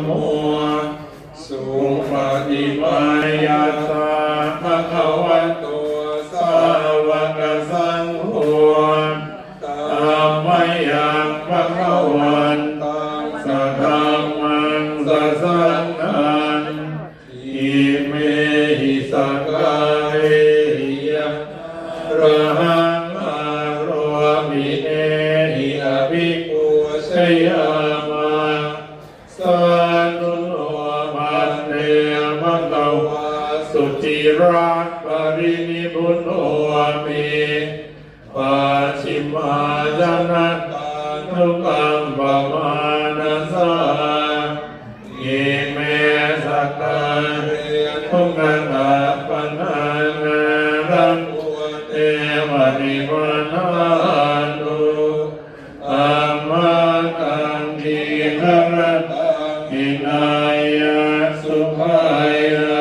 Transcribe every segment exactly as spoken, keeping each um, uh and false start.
mo supaṭipattā. Yathā bhagavato sāvakasaṅgho, tammayaṃ bhagavantaṃ sadhammaṃ sasaṅghaṃ, imehi sakkārehi yathārahaṃ āropinehi abhipūjayāma. Sādhu no bhante bhagavā suciraparinibbutopi, pacchimājanatānukampamānasā, ime sakkāre duggatapaṇṇānārambūte paṭivaṇṇātu. Amhākaṃ dīgharattaṃ hitāya sukhāya.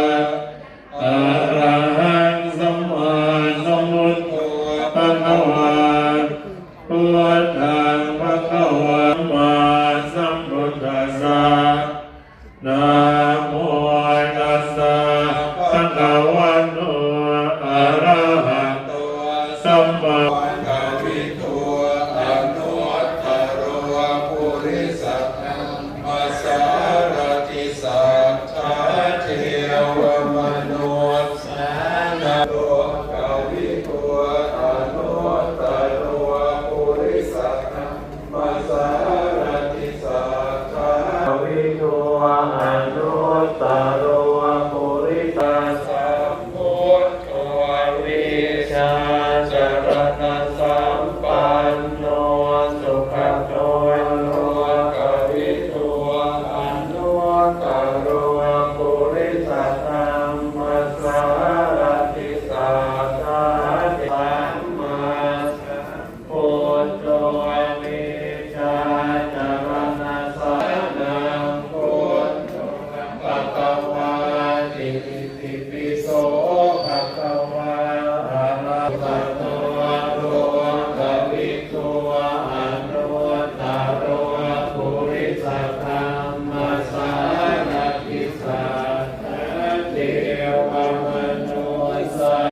Arahaṃ sammāsambuddho bhagavā, buddhaṃ bhagavā